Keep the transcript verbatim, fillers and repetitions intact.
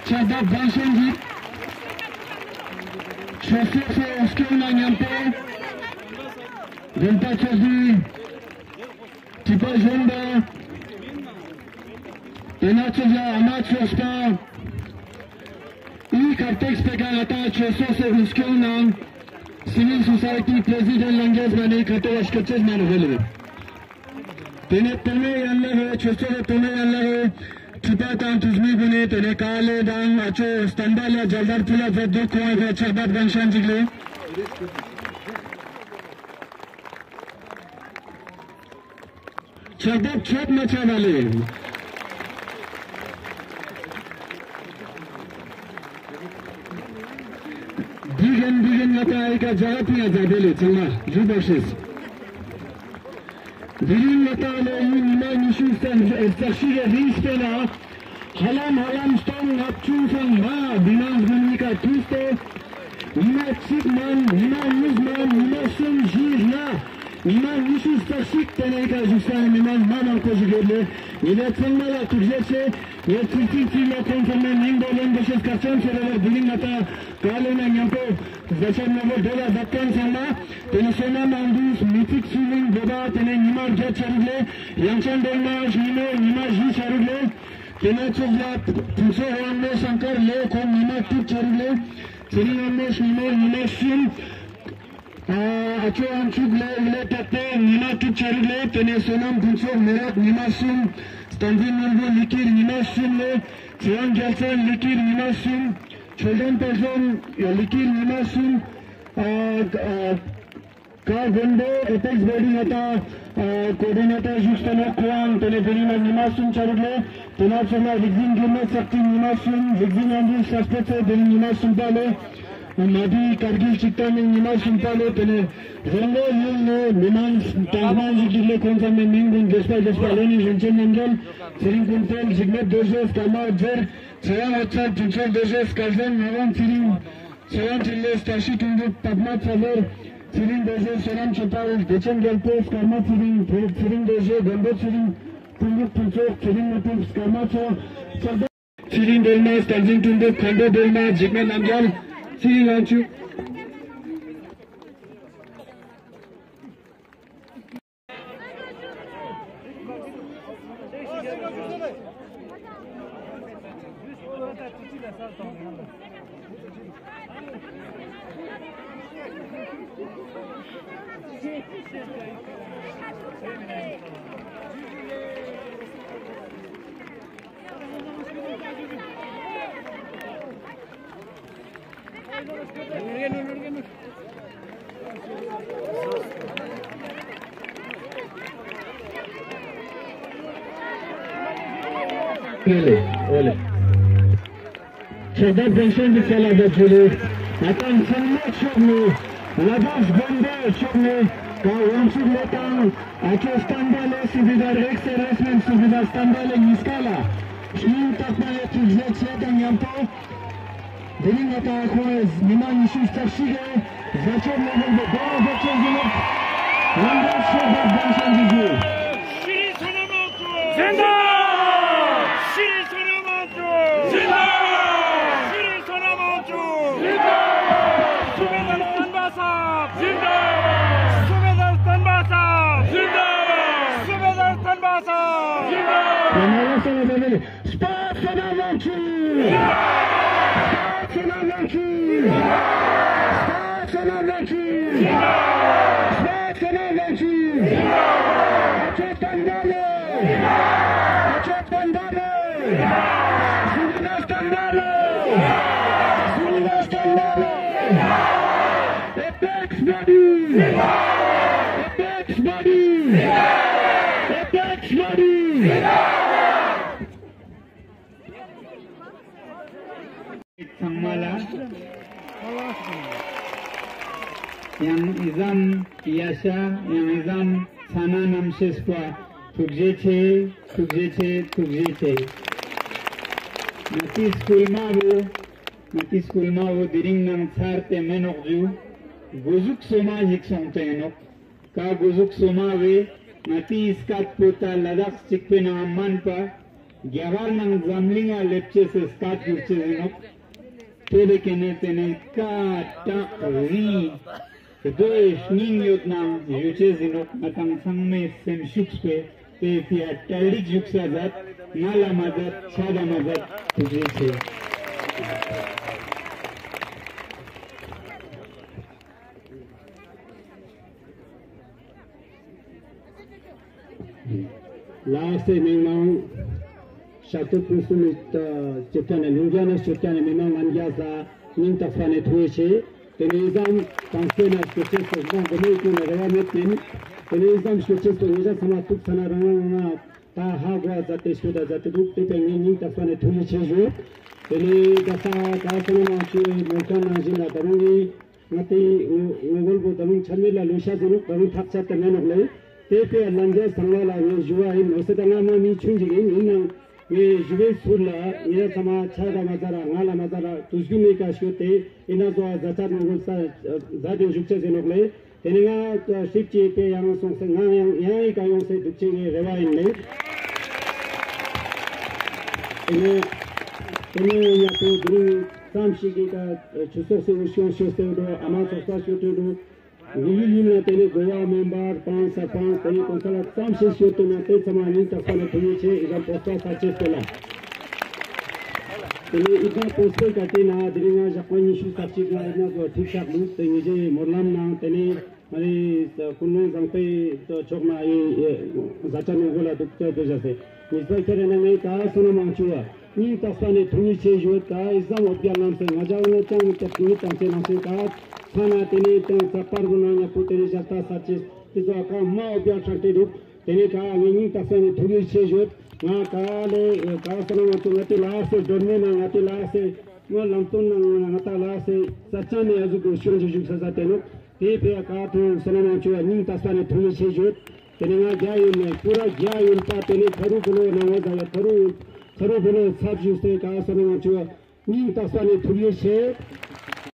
ཕྱག་རྡབ་བརྡུང་ཞིང་གི་ཆོས་སྲོལ་སོགས་སྐྱོང་ན་མཉམ་པོ་དགོན་པ་ཚོགས་འདུའི་སྒྲིག་པ་གཞོན་པ་དེ་ན་ཚོགས་ལ་ཨ་མ་ཚོགས་པ་ཨི་ཁ་ཏེགས་པེ་ཀ་ང་ཏང་ཆོས་སྲོལ་སོགས་སྐྱོང་ན་སི་ཝིལ་སོ་སའི་ཊི་པྲེ་སི་ཌེནྚ་ལང་གེས་མ་ནེ་ཁ་ཏོ་བ་སྐད་ཆ་མ་ནོ་ཧེ་ལེ། དེ་ནས་དོན་ལེ་ཡན་ལག་གི་ཆོས་ཚོགས་དོན་ལེ་ཡན་ལག་གི་ཁྲི་པ་དང་དུས་མི་གུན་ནས་དེ་ནས་ཀ་ལེ་དང་ཨ་ཅོ་སྟན་པ་ལ་མཇལ་དར་ཕུལ་ལ་མཛད་དུ་ཁོང་ཨ་ཕྱག་རྡབ་བརྡུང་ཞིང་གི་ལེ། ཕྱག་རྡབ་ཆོད་མ་ཆོད་ལེ། འདི་གིན་འདི་གིན་ང་ཏང་ཨི་ཀ་ཇ་ག་ཏི་ཡ་ཛ་བེ་ལེ་ཚང་མ་ཇུ་བ་ཤེས། དེ་རིང་ང་ཏང་ལོ་ཡི་ཉི་མ་ཉི་ཤུ་རྩ་བཞི་གི་རིང་སྤེ་ན་ཧ་ལམ་ཧ་ལམ་སྟོང་ལྔ་བཅུ་ཚང་མ་བི་ནང་གུན་ནི་ཀ་ཐུགས་ཏེ་ཉི་མ་གཅིག་མན་ཉི་མ་གཉིས་མན་ཉི་མ་གསུམ་བཞི་ལྔ་ཉི་མ་ཉི་ཤུ་རྩ་གཅིག་དེ་ནས་ཀ་བཞུགས་ས་ནི་མི་མང་མ་མང་པོ་ཞིག་ཡོད་ལེ། ཉེ་ལེ་ཚང་མ་ལ་ཐུགས་རྗེ་ཆེ། ངས་ཚིག་ཚིག་ཚིག་ལ་ཁོང་ཚང་མའི་མིང་འདོན་ལེན་དུ་ཤེས་ཁ་ཆེམ་ཆེ་རེ་བར་དེ་རིང་ང་ཏང་ཀ་ལེ་ན་མཉམ་པོ་ཟ་ཆ་མཉམ་པོ་འདོད་ལ་མཛད་མཁན་ཚང་མ། དེ་ནས་བསོད་ནམས་མང་འདུས་མི་ཚིག་སུ་ལིང་བོ་བ་དེ་ནས་ཉི་མ་བརྒྱད་ཆ་རུག་ལེ། ཡང་ཆ་འདོན་མ་ཉི་མ་ཉི་མ་བཞི་ཆ་རུག་ལེ། དེ་ནས་ཚོགས་ལ་ཕུན་ཚོགས་དབང་མོ་ཤང་ཀར་ལེ་ཁོང་ཉི་མ་དྲུག་ཆ་རུག་ལེ། ཚེ་རིང་དབང་མོ་ཉི་མ་ཉི་མ་གསུམ། ཨ་ཨ་ཅོ་ཨང་ཆུག་ལེ་ཨི་ལེ་ཏག་ཏེ་ཉི་མ་དྲུག་ཆ་རུག་ལེ། དེ་ནས་བསོད་ནམས་ཕུན་ཚོགས་མི་རབས་ཉི་མ་གསུམ། བསྟན་འཛིན་ནོར་བུ་ལི་ཀིར་ཉི་མ་གསུམ་ལེ། ཚེ་དབང་རྒྱལ་མཚན་ལི་ཀིར་ཉི་མ་གསུམ། ཆོས་ལྡན་དཔལ་འཛོམས་ལི་ཀིར་ཉི་མ་གསུམ། ཨ་ཨ་ཀ་དགོན་པའི་ཨེ་པེགས་བོ་ཌི་ནེ་ཏ་ཨ་ཀོ་ཌི་ནེ་ཏར་བཞུགས་ཏེ་ནོག་ཁོང་དེ་ནས་དེ་རིང་ལ་ཉི་མ་གསུམ་ཆ་རུག་ལེ། དེ་ན་ཚོགས་ལ་རིག་འཛིན་འགྱུར་མེད་ཚེ་བརྟན་ཉི་མ་གསུམ། རིག་འཛིན་དབང་འདུས་ཤར་སྤེལ་ཚེ་དེ་རིང་ཉི་མ་གསུམ་པ་ལེ། མ་དུས་ཀར་གིལ་ཅིག་ཏ་ནི་ཉི་མ་གསུམ་པ་ལེ། དེ་ནས་རོང་བོ་ཡུལ་ནས་མི་མང་གྲངས་མང་ཞིག་གི་ལེ་ཁོང་ཚང་མའི་མིང་གུན་རྒྱས་པ་རྒྱས་པ་ལེ་ནི་རིན་ཆེན་རྣམ་རྒྱལ། ཚེ་རིང་ཀུན་དཔལ་འཇིགས་མེད་རྡོ་རྗེ་སྐར་མ་རྗེར། ཚེ་དབང་འོད་གསལ་དྲིན་ཆེན་རྡོ་རྗེ་སྐལ་ལྡན་ངག་དབང་ཚེ་རིང་། ཚེ་དབང་འཕྲིན་ལས་བཀྲ་ཤིས་དོན་གྲུབ་པདྨ་ཚེ་བར། ཚེ་རིང་རྡོ་རྗེ་བསོད་ནམས་ཆོས་དཔལ་བདེ་ཆེན་རྒྱལ་པོ་སྐར་མ་ཚེ་རིང་། ཚེ་རིང་རྡོ་རྗེ་མགོན་པོ་ཚེ་རིང་། དོན་གྲུབ་ཕུན་ཚོགས་ཚེ་རིང་དངོས་གྲུབ་སྐར་མ་ཚོ། ཚེ་རིང་སྒྲོལ་མ་བསྟན་འཛིན་དོན་གྲུབ་མཁའ་འགྲོ་སྒྲོལ་མ་འཇིགས་མེད་རྣམ་རྒྱལ། ཚེ་རིང་དབང་ཕྱུག། ཨོ་ལེ། ཆོས་དར་བན་ཤན་གྱི་ཚལ་ལ་བབས་ཞུ་ལེ། ང་ཏང་ཚང་མ་ཕྱོགས་ནས་ལ་དྭགས་དགོན་པའི་ཕྱོགས་ནས་ཀ་དབང་ཕྱུག་ལེ་དང་ཨ་ཅོ་སྟན་པ་ལེ་སུ་བི་དར་ཨེགས་སེ་རེས་མེན་སུ་བི་དར་སྟན་པ་ལེ་གཉིས་ཀ་ལ་སྙིང་ཐག་པ་ནས་ཐུགས་རྗེ་ཆེ་དང་མཉམ་པོ་དེ་རིང་ང་ཏང་ཁོང་ཉི་མ་ཉི་ཤུ་རྩ་གཅིག་གི་བཟའ་ཆོས་ལ་ཧོལ་དུ་དོ་ར་བཟའ་ཆོས་ཟིན་ནོག། ལམ་འགྲོ་ཆོས་དར་བན་ཤན་གྱི་ཞུ། ཞི་བདེ་བསོད་ནམས་དབང་ཕྱུག། ཞི་བདེ་བསོད་ནམས་དབང་ཕྱུག། ཞི་བདེ་བསོད་ནམས་དབང་ཕྱུག། ཞི་བདེ་བསོད་ནམས་དབང་ཕྱུག། སུ་བེ་དར་སྟན་པ་སམ། ཞི་བདེ་བསོད་ནམས་དབང་ཕྱུག། ཞི་བདེ་བསོད་ནམས་དབང་ཕྱུག། ཞི་བདེ་བསོད་ནམས་དབང་ཕྱུག། ཞི་བདེ་བསོད་ནམས་དབང་ཕྱུག། Apex Body! Apex Body! Apex Body! ཚང་མ་ལ་ཡང་ཨི་ཙམ་ཡ་ཤ་ཡང་ཨི་ཙམ་ཚ་ན་རྣམ་ཤེས་པ་ཐུགས་རྗེ་ཆེ། ཐུགས་རྗེ་ཆེ། ཐུགས་རྗེ་ཆེ། ང་ཏི་སྐུལ་མ་བོ་ང་ཏི་སྐུལ་མ་བོ་དེ་རིང་ནང་ཚར་ཏེ་མེ་ནོག་ཞུ། གོ་ཟུག་སོ་མ་ཞིག་སོང་སྟེ་ཨིན་ནོག། ཀ་གོ་ཟུག་སོ་མ་བོ་ང་ཏི་སྐད་པོ་ཏ་ལ་དྭགས་གཅིག་པོའི་ནང་མན་པ། རྒྱ་གར་ནང་འཛམ་གླིང་ང་ལེབ་ཅེས་སི་སྐད་ཞུ་ཅེས་ཨིན་ནོག། ཏེ་ལེ་ཀེ་ནེ་ཏེ་ནེ་ཀ་ཏག་རི་དོའི་སྙིང་ཡོད་ནང་ཞུ་ཅེས་ཨིན་ནོག། ང་དང་ཚང་མའི་སེམས་ཤུགས་པོའི་ཏེ་ཕི་ཡ་གྲ་སྒྲིག་ཞུགས་ས་མཛད། ང་ལ་མ་མཛད་ཆ་ད་མ་མཛད་ཐུགས་རྗེ་ཆེ། ལ་དྭགས་སི་མི་མང་ཤར་ཏུ་ཕུན་སུམ་ཚོགས་ཀྱི་ལུང་རྒྱ་ནས་སྐྱོད་ཀྱ་ནས་མི་མང་ངན་རྒྱ་ས་སྙིང་ཐག་པ་ནས་ཐུགས་རྗེ་ཆེ། ཏེ་ནེ་ཨི་ཙམ་དང་སེ་ན་སྐྱོད་ཅེས་སོགས་མང་གོ་མེད་ཀུན་ནས་རེ་བ་མེད་པིན། ཏེ་ནེ་ཨི་ཙམ་སྐྱོད་ཅེས་སོགས་ཉེ་རང་ཚང་མ་ཐུགས་ཚ་ན་རང་རང་རང་ད་ཧ་གོ་ཨ་ཛད་དེ་སྐྱོད་ད་ཛད་དེ་འདུག། ཏེ་པེ་ངས་སྙིང་ཐག་པ་ནས་ཐུགས་རྗེ་ཆེ་ཞུ། ཏེ་ནེ་ད་ས་ག་ས་ན་མང་ཆེ་མོལ་ཁན་ནང་བཞིན་ལ་ད་རུང་ངས་ང་ཏེ་ངོ་རྒོལ་པོ་ད་རུང་ཆ་མེད་ལ་ལུས་ཤ་ཟེར་ནོག། ད་རུང་ཐག་ཆད་དེ་མེད་ནོག་ལེ། ཏེ་པེ་ལན་རྒྱ་ཚང་མ་ལ་ངས་ཞུ་བ་ཨིན། འོ་སེ་ད་ང་མ་མི་ཆུང་ཅིག་ཨིན། ཨིན་ནའང་ངས་ཞུ་བའི་ཚུལ་ལ་ཉེ་རང་ཚང་མ་ཆ་ད་མ་ཛད་ར་ང་ལ་མ་ཛད་ར་དུས་རྒྱུན་ནས་ཀ་སྐྱོད་དེ་ཨིན་ན་ཟོ་ཨ་ཛད་ཆ་ངོ་རྒོལ་ས་ཛད་དེ་ཞུགས་ཆ་ཟེར་ནོག་ལེ། ཏེ་ནེ་ང་ཤིབ་ཅེས་པེ་ཡང་སོང་སེ་ང་ཡང་ཡང་ཡི་ཀ་ཡོང་སེ་འདུག་ཅེས་ངའི་རེ་བ་ཨིན་ལེ། ཏེ་ནེ་ཏེ་ནེ་ཡ་ཏོ་དུ་རིང་ཙམ་ཞིག་གི་ཀ་ཆུ་ཚོགས་སེ་འུ་ཤོང་ཤོད་སེ་འགྲོ། ཨ་མ་ཚོགས་པ་ཤོད་དུ་འགྲོ། ལུ་ཡུལ་ཡུལ་ན་ཏེ་ནེ་གོ་བ་མེམ་བར་པང་ས་པང་ཏེ་ནེ་གོང་ས་ལ་ཙམ་ཞིག་ཤོད་དུ་ན་ཏེ་ཚང་མ་སྙིང་ཐག་པ་ནས་ཐུགས་རྗེ་ཆེ། ཨི་ཀ་པོ་སྟ་ས་ཆེ་སྟེ་ལ། ཏེ་ནེ་ཨི་ཀ་པོ་སྟེ་ཀ་ཏེ་ན་དེ་རིང་ང་ཞག་པ་ཉི་ཤུ་རྩ་གཅིག་ལ་ཨི་ན་གོ་ཐིག་ཤག་ལུས་ཏེ་ངེ་ཅེ་སྨོན་ལམ་ནང་ཏེ་ནེ་ང་རེ་ཀུན་སློང་བཟང་པོའི་ཕྱོགས་ན་ཨི་ཟ་ཆ་ནོ་གོ་ལ་འདུག་ཏེ་ཏེ་བཞག་སེ་ཉིས་པ་ཁྱེར་ན་ངའི་ཀ་སོ་ན་མང་ཆུ་བ་སྙིང་ཐག་པ་ནས་ཐུགས་རྗེ་ཆེ་ཞུ། ད་ཨི་ཙམ་འོ་བརྒྱལ་ལམ་སེ་ང་ཅག་ནོ་ཅང་མི་སྐྱབས་ཀྱི་ཡིད་དང་ཆེ་ནང་སེ་ཀ་ཚ་ན་ཏེ་ནེ་ཏང་ཚག་པར་གོ་ན་ཉག་པོ་ཏེ་ནེ་ཞག་ད་ས་ཆེ་ཏེ་ཚོ་ཨ་ཀ་མ་འོ་བརྒྱལ་ཁྲག་ཏེ་འདུག། ཏེ་ནེ་ཀ་ངའི་སྙིང་ཐག་པ་ནས་ཐུགས་རྗེ་ཆེ་ཞུ། ང་ཀ་ལེ་ཀ་སོ་ན་མང་ཆུ་ང་ཏེ་ལ་སེ་འགྲོ་མེད་ན་ང་ཏེ་ལ་སེ་ང་ལམ་སྟོན་ནང་ང་ང་ཏ་ལ་སེ་ས་ཆ་ནས་ཨ་ཟུག་གི་ཤོང་ཅེ་ཞུགས་ས་ས་ཏེ་ནོ། ཏེ་ཕི་ཡ་ཀ་ཐུ་སོ་ན་མང་ཆུ་བ་སྙིང་ཐག་པ་ནས་ཐུགས་རྗེ་ཆེ་ཞུ། ཏེ་ནེ་ང་རྒྱ་ཡུལ་ནས་པུ་ར་རྒྱ་ཡུལ་པ་ཏེ་ནེ་ཁ་རུ་བུ་ལོ་ནང་བ་ཟ་ཡ་ཁ་རུ་ཁ་རུ་བུ་ལོ་ཚབ་ཞུགས་སེ་ཀ་སོ་ན་མང་ཆུ་བ་སྙིང་ཐག་པ་ནས་ཐུགས་རྗེ་ཆེ།